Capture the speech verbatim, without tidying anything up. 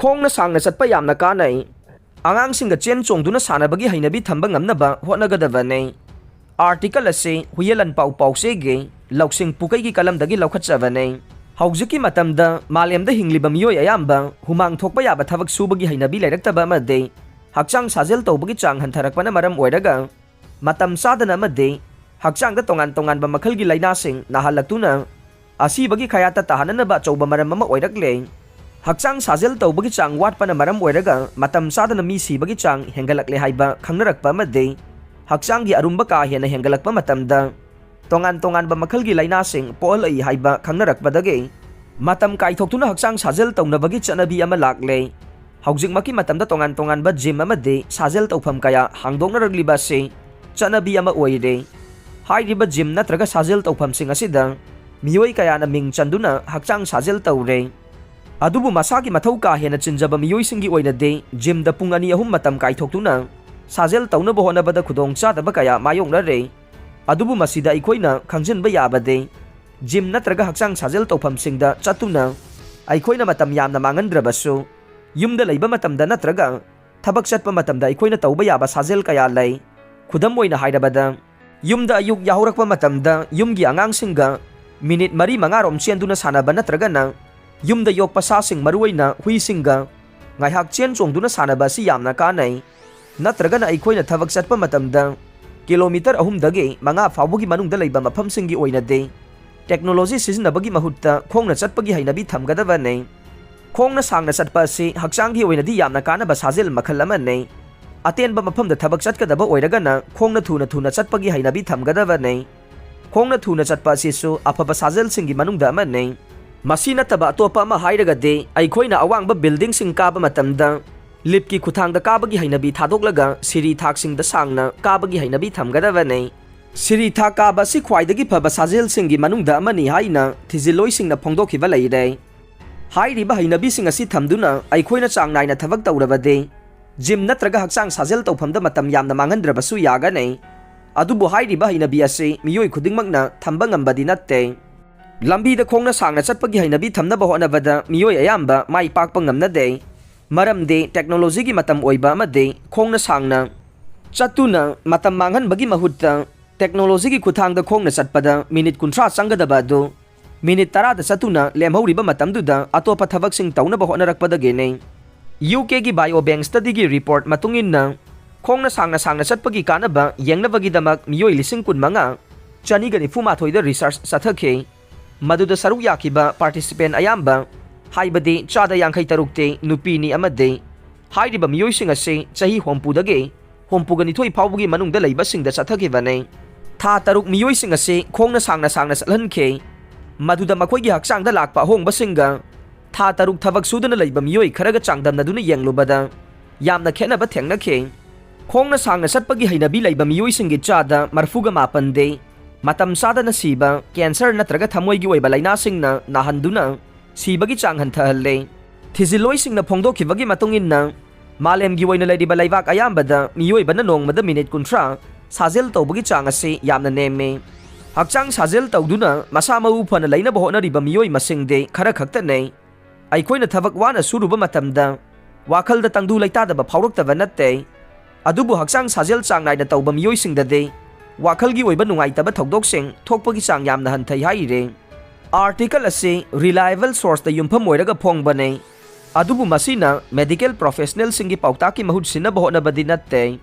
ꯈꯣꯡꯅ ꯁꯥꯡꯅ ꯆꯠꯄ ꯌꯥꯝꯅ ꯀꯥꯟꯅꯩ꯫ ꯑꯉꯥꯡꯁꯤꯡꯒ ꯆꯦꯟ ꯆꯣꯡꯗꯨꯅ ꯁꯥꯟꯅꯕꯒꯤ ꯍꯩꯅꯕꯤ ꯊꯝꯕ ꯉꯝꯅꯕ ꯍꯣꯠꯅꯒꯗꯕꯅꯤ꯫ ꯑꯥꯔꯇꯤꯀꯜ ꯑꯁꯤ ꯍꯨꯌꯦꯂꯟ ꯄꯥꯎ ꯄꯥꯎꯆꯦꯒꯤ ꯂꯧꯁꯤꯡ ꯄꯨꯀꯩꯒꯤ ꯀꯂꯝꯗꯒꯤ ꯂꯧꯈꯠꯆꯕꯅꯤ꯫ ꯍꯧꯖꯤꯛꯀꯤ ꯃꯇꯝꯗ ꯃꯥꯂꯦꯝꯗ ꯍꯤꯡꯂꯤꯕ ꯃꯤꯑꯣꯏ ꯑꯌꯥꯝꯕ ꯍꯨꯃꯥꯡ ꯊꯣꯛꯄ ꯌꯥꯕ ꯊꯕꯛ ꯁꯨꯕꯒꯤ ꯍꯩꯅꯕꯤ ꯂꯩꯔꯛꯇꯕ ꯑꯃꯗꯤ ꯍꯛꯆꯥꯡ ꯁꯥꯖꯦꯜ ꯇꯧꯕꯒꯤ ꯆꯥꯡ ꯍꯟꯊꯔꯛꯄꯅ ꯃꯔꯝ ꯑꯣꯏꯔꯒ ꯃꯇꯝ ꯆꯥꯗꯅ ꯑꯃꯗꯤ ꯍꯛꯆꯥꯡꯗ ꯇꯣꯉꯥꯟ ꯇꯣꯉꯥꯟꯕ ꯃꯈꯜꯒꯤ ꯂꯥꯏꯅꯥꯁꯤꯡ ꯅꯥꯍꯜꯂꯛꯇꯨꯅ ꯑꯁꯤꯕꯒꯤ ꯈꯌꯥꯠꯇ ꯇꯥꯍꯟꯅꯅꯕ ꯑꯆꯧꯕ ꯃꯔꯝ ꯑꯃ ꯑꯣꯏꯔꯛꯂꯦ꯫ ꯍꯛꯆꯥꯡ ꯁꯥꯖꯦꯜ ꯇꯧꯕꯒꯤ ꯆꯥꯡ ꯋꯥꯠꯄꯅ ꯃꯔꯝ ꯑꯣꯏꯔꯒ ꯃꯇꯝ ꯆꯥꯗꯅ ꯃꯤ ꯁꯤꯕꯒꯤ ꯆꯥꯡ ꯍꯦꯟꯒꯠꯂꯛꯂꯦ ꯍꯥꯏꯕ ꯈꯪꯅꯔꯛꯄ ꯑꯃꯗꯤ ꯍꯛꯆꯥꯡꯒꯤ ꯑꯔꯨꯝꯕ ꯀꯥ ꯍꯦꯟꯅ ꯍꯦꯟꯒꯠꯂꯛꯄ ꯃꯇꯝꯗ ꯇꯣꯉꯥꯟ ꯇꯣꯉꯥꯟꯕ ꯃꯈꯜꯒꯤ ꯂꯥꯏꯅꯥꯁꯤꯡ ꯄꯣꯛꯍꯜꯂꯛꯏ ꯍꯥꯏꯕ ꯈꯪꯅꯔꯛꯄꯗꯒꯤ ꯃꯇꯝ ꯀꯥꯏꯊꯣꯛꯇꯨꯅ ꯍꯛꯆꯥꯡ ꯁꯥꯖꯦꯜ ꯇꯧꯅꯕꯒꯤ ꯆꯠꯅꯕꯤ ꯑꯃ ꯂꯥꯛꯂꯦ꯫ ꯍꯧꯖꯤꯛꯃꯛꯀꯤ ꯃꯇꯝꯗ ꯇꯣꯉꯥꯟ ꯇꯣꯉꯥꯟꯕ ꯖꯤꯝ ꯑꯃꯗꯤ ꯁꯥꯖꯦꯜ ꯇꯧꯐꯝ ꯀꯌꯥ ꯍꯥꯡꯗꯣꯛꯅꯔꯛꯂꯤꯕ ꯑꯁꯤ ꯆꯠꯅꯕꯤ ꯑꯃ ꯑꯣꯏꯔꯦ꯫ ꯍꯥꯏꯔꯤꯕ ꯖꯤꯝ ꯅꯠꯇ꯭ꯔꯒ ꯁꯥꯖꯦꯜ ꯇꯧꯐꯝꯁꯤꯡ ꯑꯁꯤꯗ ꯃꯤꯑꯣꯏ ꯀꯌꯥꯅ ꯃꯤꯡ ꯆꯟꯗꯨꯅ ꯍꯛꯆꯥꯡ ꯁꯥꯖꯦꯜ ꯇꯧꯔꯦ꯫ ꯑꯗꯨꯕꯨ ꯃꯁꯥꯒꯤ ꯃꯊꯧ ꯀꯥ ꯍꯦꯟꯅ ꯆꯤꯟꯖꯕ ꯃꯤꯑꯣꯏꯁꯤꯡꯒꯤ ꯑꯣꯏꯅꯗꯤ ꯖꯤꯝꯗ ꯄꯨꯡ ꯑꯅꯤ ꯑꯍꯨꯝ ꯃꯇꯝ ꯀꯥꯏꯊꯣꯛꯇꯨꯅ ꯁꯥꯖꯦꯜ ꯇꯧꯅꯕ ꯍꯣꯠꯅꯕꯗ ꯈꯨꯗꯣꯡꯆꯥꯗꯕ ꯀꯌꯥ ꯃꯥꯌꯣꯛꯅꯔꯦ꯫ ꯑꯗꯨꯕꯨ ꯃꯁꯤꯗ ꯑꯩꯈꯣꯏꯅ ꯈꯪꯖꯤꯟꯕ ꯌꯥꯕꯗꯤ ꯖꯤꯝ ꯅꯠꯇ꯭ꯔꯒ ꯍꯛꯆꯥꯡ ꯁꯥꯖꯦꯜ ꯇꯧꯐꯝꯁꯤꯡꯗ ꯆꯠꯇꯨꯅ ꯑꯩꯈꯣꯏꯅ ꯃꯇꯝ ꯌꯥꯝꯅ ꯃꯥꯡꯍꯟꯗ꯭ꯔꯕꯁꯨ ꯌꯨꯝꯗ ꯂꯩꯕ ꯃꯇꯝꯗ ꯅꯠꯇ꯭ꯔꯒ ꯊꯕꯛ ꯆꯠꯄ ꯃꯇꯝꯗ ꯑꯩꯈꯣꯏꯅ ꯇꯧꯕ ꯌꯥꯕ ꯁꯥꯖꯦꯜ ꯀꯌꯥ ꯂꯩ꯫ ꯈꯨꯗꯝ ꯑꯣꯏꯅ ꯍꯥꯏꯔꯕꯗ, ꯌꯨꯝꯗ ꯑꯌꯨꯛ ꯌꯥꯍꯧꯔꯛꯄ ꯃꯇꯝꯗ ꯌꯨꯝꯒꯤ ꯑꯉꯥꯡꯁꯤꯡꯒ ꯃꯤꯅꯤꯠ ꯃꯔꯤ ꯃꯉꯥꯔꯣꯝ ꯆꯦꯟꯗꯨꯅ ꯁꯥꯟꯅꯕ ꯅꯠꯇ꯭ꯔꯒꯅ ꯌꯨꯝꯗ ꯌꯣꯛꯄ ꯁꯥꯁꯤꯡ, ꯃꯔꯨꯑꯣꯏꯅ ꯍꯨꯏꯁꯤꯡꯒ ꯉꯥꯏꯍꯥꯛ ꯆꯦꯟ ꯆꯣꯡꯗꯨꯅ ꯁꯥꯟꯅꯕ ꯑꯁꯤ ꯌꯥꯝꯅ ꯀꯥꯟꯅꯩ꯫ ꯅꯠꯇ꯭ꯔꯒꯅ ꯑꯩꯈꯣꯏꯅ ꯊꯕꯛ ꯆꯠꯄ ꯃꯇꯝꯗ ꯀꯤꯂꯣꯃꯤꯇꯔ ꯑꯍꯨꯝꯗꯒꯤ ꯃꯉꯥ ꯐꯥꯎꯕꯒꯤ ꯃꯅꯨꯡꯗ ꯂꯩꯕ ꯃꯐꯝꯁꯤꯡꯒꯤ ꯑꯣꯏꯅꯗꯤ ꯇꯦꯛꯅꯣꯂꯣꯖꯤ ꯁꯤꯖꯤꯟꯅꯕꯒꯤ ꯃꯍꯨꯠꯇ ꯈꯣꯡꯅ ꯆꯠꯄꯒꯤ ꯍꯩꯅꯕꯤ ꯊꯝꯒꯗꯕꯅꯤ꯫ ꯈꯣꯡꯅ ꯁꯥꯡꯅ ꯆꯠꯄ ꯑꯁꯤ ꯍꯛꯆꯥꯡꯒꯤ ꯑꯣꯏꯅꯗꯤ ꯌꯥꯝꯅ ꯀꯥꯟꯅꯕ ꯁꯥꯖꯦꯜ ꯃꯈꯜ ꯑꯃꯅꯤ꯫ ꯑꯇꯦꯟꯕ ꯃꯐꯝꯗ ꯊꯕꯛ ꯆꯠꯀꯗꯕ ꯑꯣꯏꯔꯒꯅ ꯈꯣꯡꯅ ꯊꯨꯅ ꯊꯨꯅ ꯆꯠꯄꯒꯤ ꯍꯩꯅꯕꯤ ꯊꯝꯒꯗꯕꯅꯤ꯫ ꯈꯣꯡꯅ ꯊꯨꯅ ꯆꯠꯄ ꯑꯁꯤꯁꯨ ꯑꯐꯕ ꯁꯥꯖꯦꯜꯁꯤꯡꯒꯤ ꯃꯅꯨꯡꯗ ꯑꯃꯅꯤ꯫ ꯃꯁꯤ ꯅꯠꯇꯕ ꯑꯇꯣꯞꯄ ꯑꯃ ꯍꯥꯏꯔꯒꯗꯤ ꯑꯩꯈꯣꯏꯅ ꯑꯋꯥꯡꯕ ꯕꯤꯜꯗꯤꯡꯁꯤꯡ ꯀꯥꯕ ꯃꯇꯝꯗ ꯂꯤꯞꯀꯤ ꯈꯨꯠꯊꯥꯡꯗ ꯀꯥꯕꯒꯤ ꯍꯩꯅꯕꯤ ꯊꯥꯗꯣꯛꯂꯒ ꯁꯤꯔꯤ ꯊꯥꯛꯁꯤꯡꯗ ꯁꯥꯡꯅ ꯀꯥꯕꯒꯤ ꯍꯩꯅꯕꯤ ꯊꯝꯒꯗꯕꯅꯤ꯫ ꯁꯤꯔꯤ ꯊꯥꯛ ꯀꯥꯕ ꯑꯁꯤ ꯈ꯭ꯋꯥꯏꯗꯒꯤ ꯐꯕ ꯁꯥꯖꯦꯜꯁꯤꯡꯒꯤ ꯃꯅꯨꯡꯗ ꯑꯃꯅꯤ ꯍꯥꯏꯅ ꯊꯤꯖꯤꯜꯂꯣꯏꯁꯤꯡꯅ ꯐꯣꯡꯗꯣꯛꯈꯤꯕ ꯂꯩꯔꯦ꯫ ꯍꯥꯏꯔꯤꯕ ꯍꯩꯅꯕꯤꯁꯤꯡ ꯑꯁꯤ ꯊꯝꯗꯨꯅ ꯑꯩꯈꯣꯏꯅ ꯆꯥꯡ ꯅꯥꯏꯅ ꯊꯕꯛ ꯇꯧꯔꯕꯗꯤ ꯖꯤꯝ ꯅꯠꯇ꯭ꯔꯒ ꯍꯛꯆꯥꯡ ꯁꯥꯖꯦꯜ ꯇꯧꯐꯝꯗ ꯃꯇꯝ ꯌꯥꯝꯅ ꯃꯥꯡꯍꯟꯗ꯭ꯔꯕꯁꯨ ꯌꯥꯒꯅꯤ꯫ ꯑꯗꯨꯕꯨ ꯍꯥꯏꯔꯤꯕ ꯍꯩꯅꯕꯤ ꯑꯁꯤ ꯃꯤꯑꯣꯏ ꯈꯨꯗꯤꯡꯃꯛꯅ ꯊꯝꯕ ꯉꯝꯕꯗꯤ ꯅꯠꯇꯦ꯫ ꯂꯝꯕꯤꯗ ꯈꯣꯡꯅ ꯁꯥꯡꯅ ꯆꯠꯄꯒꯤ ꯍꯩꯅꯕꯤ ꯊꯝꯅꯕ ꯍꯣꯠꯅꯕꯗ ꯃꯤꯑꯣꯏ ꯑꯌꯥꯝꯕ ꯃꯥꯏ ꯄꯥꯛꯄ ꯉꯝꯅꯗꯦ꯫ ꯃꯔꯝꯗꯤ ꯇꯦꯛꯅꯣꯂꯣꯖꯤꯒꯤ ꯃꯇꯝ ꯑꯣꯏꯕ ꯑꯃꯗꯤ ꯈꯣꯡꯅ ꯁꯥꯡꯅ ꯆꯠꯇꯨꯅ ꯃꯇꯝ ꯃꯥꯡꯍꯟꯕꯒꯤ ꯃꯍꯨꯠꯇ ꯇꯦꯛꯅꯣꯂꯣꯖꯤꯒꯤ ꯈꯨꯠꯊꯥꯡꯗ ꯈꯣꯡꯅ ꯆꯠꯄꯗ ꯃꯤꯅꯤꯠ ꯀꯨꯟꯊ꯭ꯔꯥ ꯆꯪꯒꯗꯕ ꯑꯗꯨ ꯃꯤꯅꯤꯠ ꯇꯔꯥꯗ ꯆꯠꯇꯨꯅ ꯂꯦꯝꯍꯧꯔꯤꯕ ꯃꯇꯝꯗꯨꯗ ꯑꯇꯣꯞꯄ ꯊꯕꯛꯁꯤꯡ ꯇꯧꯅꯕ ꯍꯣꯠꯅꯔꯛꯄꯗꯒꯤꯅꯤ꯫ ꯌꯨ ꯀꯦꯒꯤ Biobank studyꯒꯤ report ꯃꯇꯨꯡ ꯏꯟꯅ, ꯈꯣꯡꯅ ꯁꯥꯡꯅ ꯁꯥꯡꯅ ꯆꯠꯄꯒꯤ ꯀꯥꯟꯅꯕ ꯌꯦꯡꯅꯕꯒꯤꯗꯃꯛ ꯃꯤꯑꯣꯏ ꯂꯤꯁꯤꯡ ꯀꯨꯟꯃꯉꯥ, ꯆꯅꯤꯒ ꯅꯤꯐꯨ ꯃꯥꯊꯣꯏꯗ research ꯆꯠꯊꯈꯤ꯫ ꯃꯗꯨꯗ ꯁꯔꯨꯛ ꯌꯥꯈꯤꯕ participant ꯑꯌꯥꯝꯕ, ꯍꯥꯏꯕꯗꯤ ꯆꯥꯗ ꯌꯥꯡꯈꯩ ꯇꯔꯨꯛꯇꯤ ꯅꯨꯄꯤꯅꯤ ꯑꯃꯗꯤ ꯍꯥꯏꯔꯤꯕ ꯃꯤꯑꯣꯏꯁꯤꯡ ꯑꯁꯤ ꯆꯍꯤ ꯍꯨꯝꯐꯨꯗꯒꯤ ꯍꯨꯝꯐꯨꯒ ꯅꯤꯊꯣꯏ ꯐꯥꯎꯕꯒꯤ ꯃꯅꯨꯡꯗ ꯂꯩꯕꯁꯤꯡꯗ ꯆꯠꯊꯈꯤꯕꯅꯤ꯫ ꯊꯥ ꯇꯔꯨꯛ ꯃꯤꯑꯣꯏꯁꯤꯡ ꯑꯁꯤ ꯈꯣꯡꯅ ꯁꯥꯡꯅ ꯁꯥꯡꯅ ꯆꯠꯍꯟꯈꯤ꯫ ꯃꯗꯨꯗ ꯃꯈꯣꯏꯒꯤ ꯍꯛꯆꯥꯡꯗ ꯂꯥꯛꯄ ꯑꯍꯣꯡꯕꯁꯤꯡꯒ ꯊꯥ ꯇꯔꯨꯛ ꯊꯕꯛ ꯁꯨꯗꯅ ꯂꯩꯕ ꯃꯤꯑꯣꯏ ꯈꯔꯒ ꯆꯥꯡꯗꯝꯅꯗꯨꯅ ꯌꯦꯡꯂꯨꯕꯗ ꯌꯥꯝꯅ ꯈꯦꯠꯅꯕ ꯊꯦꯡꯅꯈꯤ꯫ ꯈꯣꯡꯅ ꯁꯥꯡꯅ ꯆꯠꯄꯒꯤ ꯍꯩꯅꯕꯤ ꯂꯩꯕ ꯃꯤꯑꯣꯏꯁꯤꯡꯒꯤ ꯆꯥꯗ ꯃꯔꯐꯨꯒ ꯃꯥꯄꯟꯗꯤ ꯃꯇꯝ ꯆꯥꯗꯅ ꯁꯤꯕ, cancer ꯅꯠꯇ꯭ꯔꯒ ꯊꯃꯣꯏꯒꯤ ꯑꯣꯏꯕ ꯂꯥꯏꯅꯥꯁꯤꯡꯅ ꯅꯥꯍꯟꯗꯨꯅ ꯁꯤꯕꯒꯤ ꯆꯥꯡ ꯍꯟꯊꯍꯜꯂꯦ꯫ ꯊꯤꯖꯤꯜꯂꯣꯏꯁꯤꯡꯅ ꯐꯣꯡꯗꯣꯛꯈꯤꯕꯒꯤ ꯃꯇꯨꯡ ꯏꯟꯅ, ꯃꯥꯂꯦꯝꯒꯤ ꯑꯣꯏꯅ ꯂꯩꯔꯤꯕ ꯂꯩꯕꯥꯛ ꯑꯌꯥꯝꯕꯗ ꯃꯤꯑꯣꯏꯕꯅ ꯅꯣꯡꯃꯗ ꯃꯤꯅꯤꯠ ꯀꯨꯟꯊ꯭ꯔꯥ ꯁꯥꯖꯦꯜ ꯇꯧꯕꯒꯤ ꯆꯥꯡ ꯑꯁꯤ ꯌꯥꯝꯅ ꯅꯦꯝꯃꯤ꯫ ꯍꯛꯆꯥꯡ ꯁꯥꯖꯦꯜ ꯇꯧꯗꯨꯅ ꯃꯁꯥ ꯃꯎ ꯐꯅ ꯂꯩꯅꯕ ꯍꯣꯠꯅꯔꯤꯕ ꯃꯤꯑꯣꯏ ꯃꯁꯤꯡꯗꯤ ꯈꯔ ꯈꯛꯇꯅꯤ꯫ ꯑꯩꯈꯣꯏꯅ ꯊꯕꯛ ꯋꯥꯅ ꯁꯨꯔꯨꯕ ꯃꯇꯝꯗ ꯋꯥꯈꯜꯗ ꯇꯪꯗꯨ ꯂꯩꯇꯥꯗꯕ ꯐꯥꯎꯔꯛꯇꯕ ꯅꯠꯇꯦ꯫ ꯑꯗꯨꯕꯨ ꯍꯛꯆꯥꯡ ꯁꯥꯖꯦꯜ ꯆꯥꯡ ꯅꯥꯏꯅ ꯇꯧꯕ ꯃꯤꯑꯣꯏꯁꯤꯡꯗꯗꯤ ꯋꯥꯈꯜꯒꯤ ꯑꯣꯏꯕ ꯅꯨꯡꯉꯥꯏꯇꯕ ꯊꯧꯗꯣꯛꯁꯤꯡ ꯊꯣꯛꯄꯒꯤ ꯆꯥꯡ ꯌꯥꯝꯅ ꯍꯟꯊꯩ ꯍꯥꯏꯔꯤ꯫ Article ꯑꯁꯤ reliable sourceꯇ ꯌꯨꯝꯐꯝ ꯑꯣꯏꯔꯒ ꯐꯣꯡꯕꯅꯤ, ꯑꯗꯨꯕꯨ ꯃꯁꯤꯅ medical professionalꯁꯤꯡꯒꯤ ꯄꯥꯎꯇꯥꯛꯀꯤ ꯃꯍꯨꯠ ꯁꯤꯟꯅꯕ ꯍꯣꯠꯅꯕꯗꯤ ꯅꯠꯇꯦ꯫